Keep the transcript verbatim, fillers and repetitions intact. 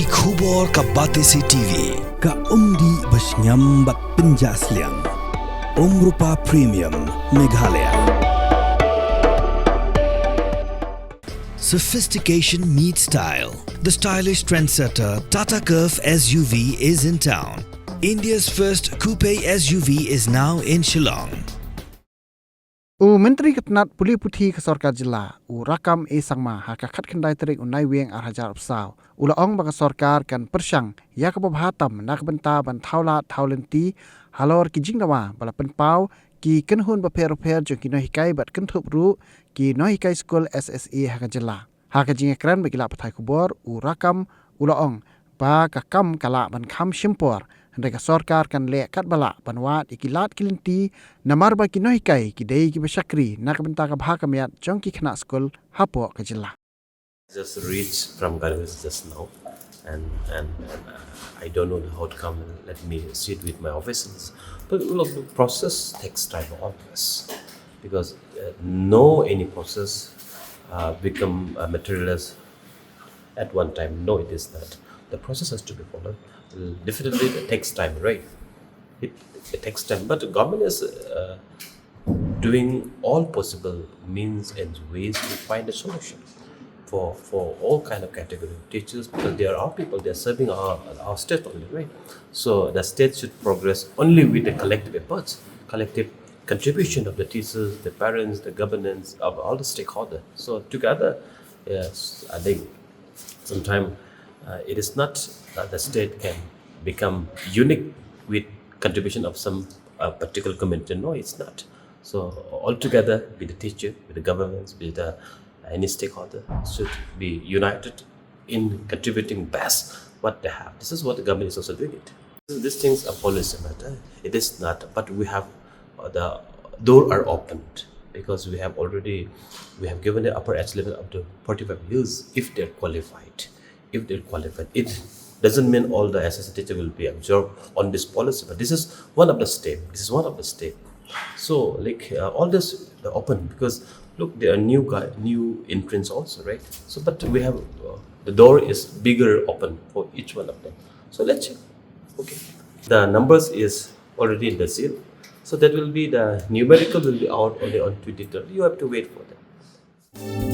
Ki khubor ka Batesi T V, ka umdih ba shngiam bad pynjah sliang. Umrupa Premium, Meghalaya. Sophistication meets style. The stylish trendsetter Tata Curvv S U V is in town. India's first coupe S U V is now in Shillong. U Myntri ka tnat pule puthi ka sorkar jylla, u Rakkam A Sangma, ha ka khatkhyndai tarik u Naiwieng arhajar arphew saw, u la ong ba ka sorkar kan pyrshang ïa kaba bha tam na ka bynta ban thaw lad thaw lynti halor ki jingdawa ba la pynpaw ki kynhun bapher bapher jong ki nonghikai bad kynthup ruh ki nonghikai skul S S A ha ka jylla. Ha ka jingïakren bad ki lad pathai khubor, u Rakkam u la ong ba ka kam ka lah ban kham shim por, hynrei ka sorkar kan leh katba lah ban wad ïa ki lad ki lynti, namar ba ki nonghikai ki dei kiba shakri na ka bynta ka bha ka miat jong ki khynnah skul hapoh ka jylla. Just reached from Garo Hills just now, and and, and uh, I don't know the outcome. Let me sit with my officials. But look, the process takes time always, because uh, no any process uh, become uh, materialized at one time. No, it is not. The process has to be followed. Definitely, it takes time, right? It, it takes time, but the government is uh, doing all possible means and ways to find a solution for for all kind of category of teachers, because there are people, they are serving our, our state only, right? So the state should progress only with the collective efforts, collective contribution of the teachers, the parents, the governance, of all the stakeholders. So together, yes, I think sometimes uh, it is not that the state can become unique with contribution of some uh, particular community. No, it's not. So altogether, be the teacher, be the governments, be the uh, any stakeholder, should be united in contributing best what they have. This is what the government is also doing it. These things are policy matter. It is not, but we have uh, the door are opened, because we have already we have given the upper age limit up to forty-five years if they're qualified. If they're qualified, it doesn't mean all the S S A teacher will be absorbed on this policy, but this is one of the step. This is one of the step. So like uh, all this the open, because look, there are new guy, new entrants also, right? So but we have uh, the door is bigger open for each one of them. So let's check. Okay, the numbers is already in the seal. So that will be the numerical will be out only on twenty-third. You have to wait for that.